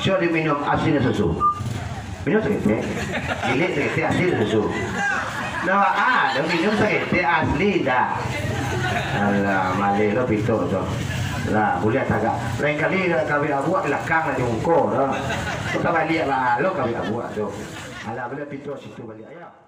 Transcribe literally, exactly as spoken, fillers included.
Cubo diminum asinyo susu. Minum saketek. Gilik saketek asin susu. Nah, ah, dah minum saketek asli dah. Alah, maleh lo pinto tu. Lah, buliah tagak. Lain kali lah kawin abuak balakang lah di muko tu. Kok tabaliak lah lo kawin abuak tu. Alah, buliah pinto situ baliak yo.